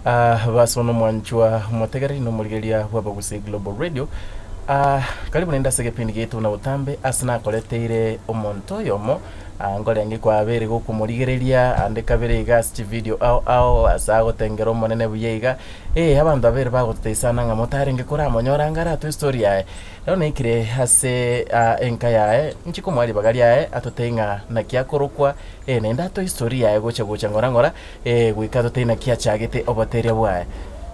Ah, basi bono omwanchwa omotegereri na omorigereria bw'Abagusii Global Radio. Ah, karibu naende ase egepindi giaito buna botambe ase nakoreteire omonto oyomo ah, nkorenge kwabeire gokomorigereria ande kabere iga ase chividio ao ao ase agotengera omonene buya iga. Eh, abanto abere bagototeisana ng'a motarenge koramonyora anga aratwe estory yaye. Rero naikire ase ah, enka yaye, nchi komoa ribaga riaye atotebie ng'a naki akorokwa, eh, naende atoe estory yaye gocha gocha ng'ora ng'ora. Ee, goika totebe naki achagete oboteria bwaye.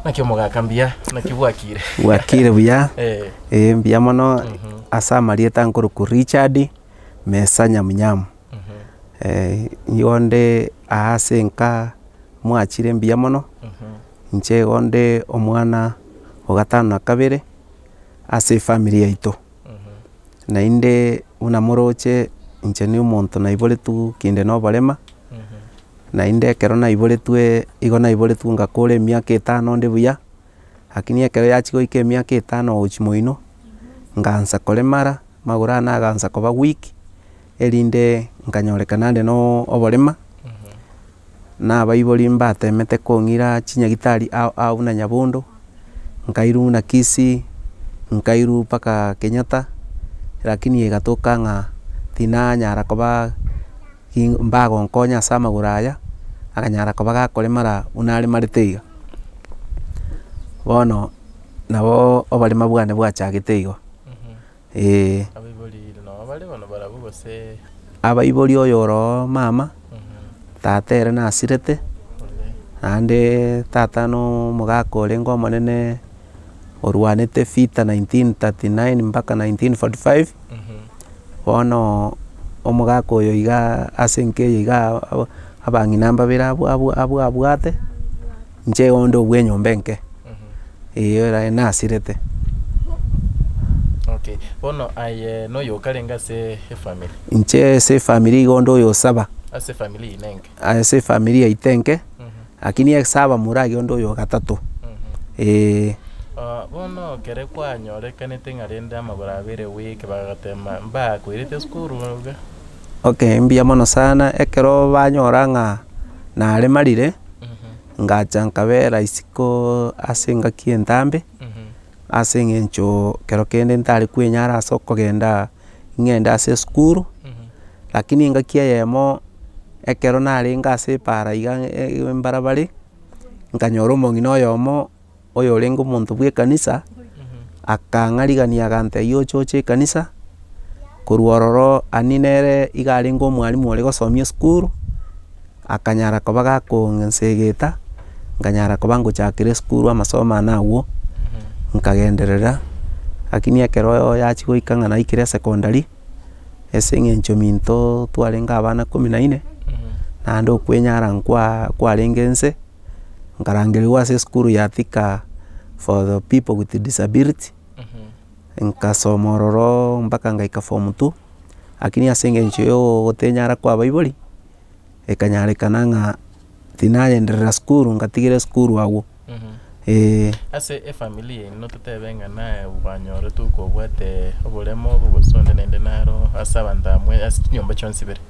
Naki omogaka mbuya, naki bwakire? Bwakire buya, Eh. eh mbuya mono ase amarieta nkorokwa Richard Mesa Nyamunyamu. Nigo nde aa ase enka mwachire mbuya mono, inche igo nde omwana o gatano na kabere ase efamiri yaito. Naende buna moroche inche na omonto naiboretwe kinde na oborema. Naende ekero naiboretwe, igo naiboretwe ngakora emiaka etano onde buya, lakini ekero yachia goika emiaka etano gochia moino, ngansa koremara, amagoro ane agansa koba weak, erinde nkanyorekana nde na oborema, na abaibori mbatemete kong'ira chinyagitari ao ao buna Nyabondo, nkairwa buna Kisii, nkairwa mpaka Kenyatta, lakini egatoka ng'a tinanyara koba. Mbagonkonya ase amagoro aya, akanyara koba gakoremara buna aremarete iga. Bono nabo oborema bwane bwachagete igo, eh. Abaibori noo bare bono barabwo gose? Abaibori oyo oroo mama, tata ere nasirete, naende tata na omogaka orenge omonene orwanete vita 1939 mpaka 1945. Bono omogaka oyo igaa ase enka eye igaa abang'ina mbabere abwo abwo abwo abwate, inche igo onde obwa enyomba enke, eh ere nasirete. Okay, bono aye noyo okarenge ase efamiri? Inche ase efamiri igo onde oyo osaba. Ase efamiri eye nenke? Ase efamiri yaito enke, lakini ase abamura iga onde oyo ogatato, eh. Bono ekere kwanyorekanete ng'a rende amagoro abere weak bagatema mbakoirete esukuru iga. Okay mbuya mono sana, ekero banyora ng'a naremarire, ngacha nkabera isiko ase engaki entambe, ase eng'encho kero kende ntare kwenyara ase okogenda ng'ende ase esukuru, lakini engaki eyemo ekero narenge ase epaara iga mbarabare, nkanyora omong'ina oyomo. Oyorenge omonto bw'ekanisa, akang'arigania agantebia oche oche ekanisa, korwa ororo ani nere iga arenge omwalimu ore gosomia esukuru, akanyara koba gakong'ensegeta, nkanyara koba ngochakera esukuru amasomo ane agwo, nkagenderera, lakini ekero yachia goika ng'a naikire esekondari, ase eng'encho minto twarenge abana kumi na nne, naende okwenyara nkwa kwarenge nse. Nkarangerigwa ase esukuru ya Thika for the people with disability, nkasoma ororo mpaka ngaika form two, lakini ase eng'encho ya ogotenyara kwa abaibori, ekanyarekana ng'a tinagenderera sukuru ngatigera esukuru agwo, eh. Ase efamiri yaino totebe ng'a naye kwanyoretwe kobwate oboremo obo gose onde naende naro ase abanto abwo ase chinyomba chionsi ibere.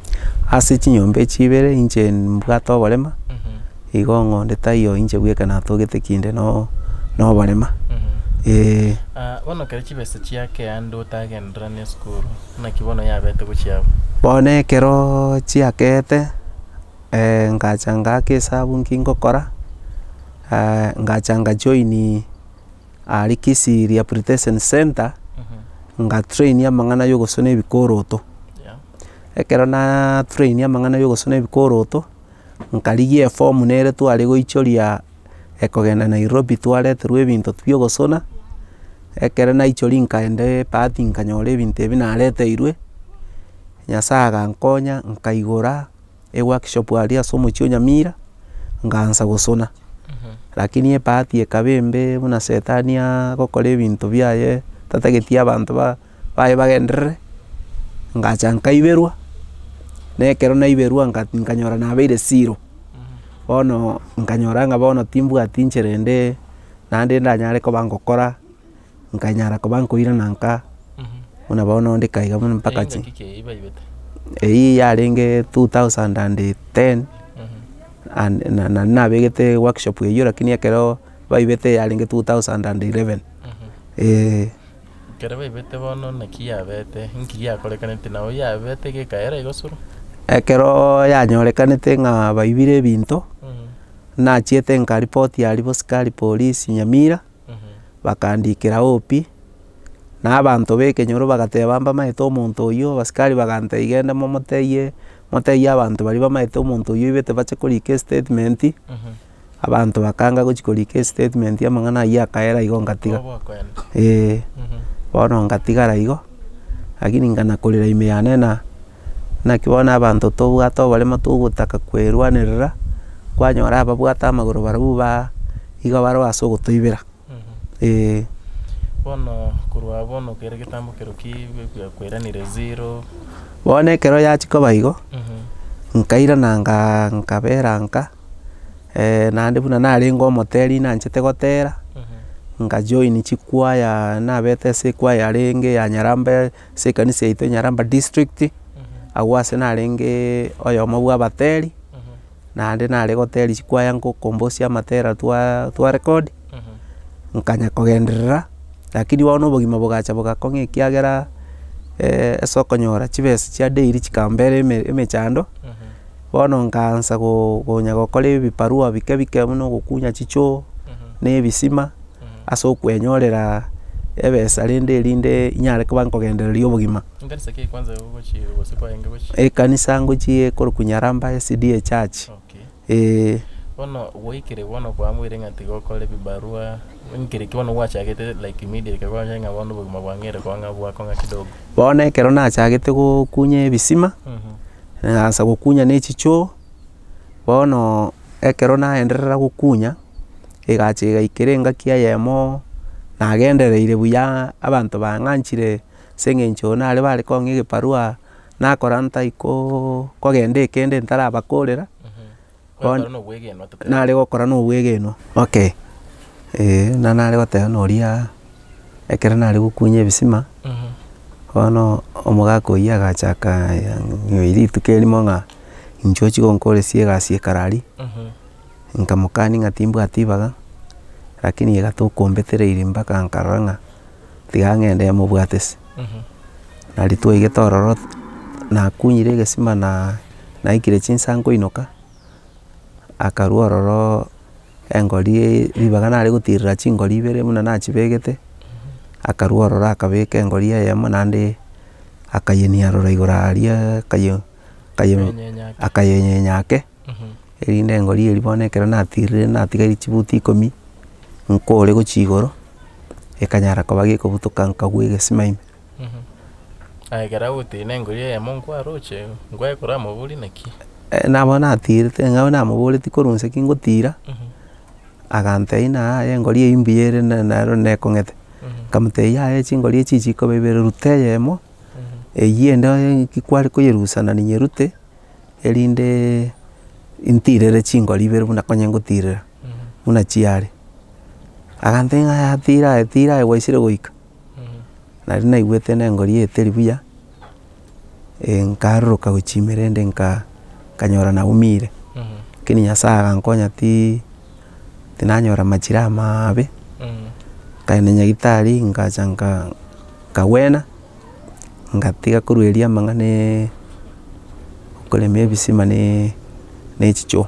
Ase chinyomba echi ibere inche mbwate oborema, igo ng'a onde taiyo inche bweka natogete kinde no na oborema eh. Bono ekero chibesa chiakea ande otagenderera na esukuru, naki bono yabete gochia abwo? Bono ekero chiakeete, ngacha ngaaka esabu nki ngokora, ngacha ngajoin aria Kisii Rehabilitation Centre, nga train amang'ana ya ogosona ebikoroto. Ekero na train amang'ana ya ogosona ebikoroto, nkarigia eform nere tware goichoria ekogenda Nairobi twareterwa ebinto bia ogosona, ekero naichoria nkaenda ebahati nkanyora ebinto ebi nareteirwe, Nyasaye agankonya nkaigora eworkshop aria ase omochie o Nyamira, nkaansa gosona. Lakini ebahati ekaba embe buna shetani agokora ebinto biaye tatageti abanto ba baye bagenderere, ngacha nkaiberwa, na ekero naiberwa nka nkanyora nabeire zero. Bono nkanyora ng'a bono timbwati nchera ende, naende ndanyare koba ngokora, nkanyara koba nkoirana nka, buna bono onde kaiga buna mpaka chi. Engaki ki eyio baibete? Eyio yarenge 2010. And na na nabegete workshop eywo lakini ekero baibete yarenge 2011 eh. Ekero baibete bono naki yabete, nki giakorekanete nabo yabete gekaera igo suru? Ekero yanyorekanete ng'a baibire ebinto, nachiete nkaripoti aria bosikari polisi Nyamira, bakandikera OP, na abanto ba ekenyoro bagateba mbamaete omonto oywo, abasikari bagantebia genda momotebie motebie abanto baria bamaete omonto oywo oibete bache korika estatement, abanto bakanga gochi korika estatement amang'ana aywo akaera igo ngatiga, eh. Bono ngatigara igo, lakini nkana korera ime yane na naki bono abanto tobwate oboremo togotaka kwerwanerera, kwanyora ababwate amagoro barabwo ba igo baroo ase ogotoibera, eh. Bono korwa bono kere getambo kero ki kweranire zero. Bono ekero yachia koba igo, nkairana nkaa nkabera nka, naende buna narenge omoteri nanchete gotera, nkajoin chikwaya nabete ase ekwaya yarenge ya Nyaramba ase ekanisa yaito Nyaramba district, agwo ase narengeee oyomo bwa abateri, naende nare goteri chikwaya nkokombosia amatera twa twarecord, nkanya kogenderera, lakini bono obogima bogacha bogakong'a ekiagera ase okonyora chibesa chia daily chikambera eme emechando, bono nkaansa go gonya gokora ebibarua bike bike buna ogokunya chichoo, na ebisima, ase okwenyorera ebesa rende erinde inyare koba nkogendereria obogima. Nkanisa ki kwanza ogochi gose kwarenge gochi? Ekanisa ngochie ekorokwa Nyaramba SDA Church, Okay. eh. Bono gwaikire bono kwamoire ng'a tiga okore ebibarua, nkere ki bono gwachagete like immediately ekero kwamanyire ng'a bono obogima bwang'eire kong'a bwakong'a kidogo? Bono ekero nachagete gokunya ebisima, nkaansa gokunya na echichoo, bono ekero naenderera gokunya, egacha egaikera engaki eyemo, nagendereire buya abanto bang'anchire ase eng'encho nare bare kong'a egebarua, nakora ntai koooo kogenda ekende ntarabakorera, bono Gwakora na obwegenwa totebe. nare gokora na obwegenwa. Okay, buna nare goteba noria ekero nare gokunya ebisima, bono omogaka oywo agacha akaya ng'oi rituko erimo ng'a inche ochie gonkoresia egasi ekero aria, nkamokania ng'a timbwati ribaga, lakini iga tokombetereiri mpaka nkarora ng'a tiga ng'ende mobwate ase. Nari twaigete ororo, nakunyire egesima na naikire chinsa nkoinoka, akarwa ororo engori ribaga nare gotirera chingori ibere buna nachibegete, akarwa ororo akabeka engori eyemo naende akayeniarora igoro aria akaye akaye akayenyenya ake, erinde engori eria bono ekero natirire natigaire chibuti ikomi, nkore gochia igoro, ekanyara koba gekobutoka nkagwa egesima ime. Aye ekero agotira na engori eyemo nkwaroche, nkwekora amabori naki? Nabo natirete ng'a namoboretie korwa inse ki ngotira, agantebia ng'a yaya engori eywo mbuya ere na naro nekong'ete. Nkamotebia yaya chingori echi chikoba ibere ruta eyemo, eywo ende onye ki kware koyerusanani nyerute, erinde ntirere chingori ibere buna konye ngotirera, buna chiare. Agantebia ng'a yaya tira aye tira aye gwaisire goika. Nari naigwete na engori eye teri buya, nkaroroka gochia ime rende nka nkanyora naumire, lakini nyasaye agankonya ti tinanyora machira amaabe, nkaenda nyagetari nkacha nka nkagwena, ngatiga korwa erio amang'ana okorema ebisima na echichoo.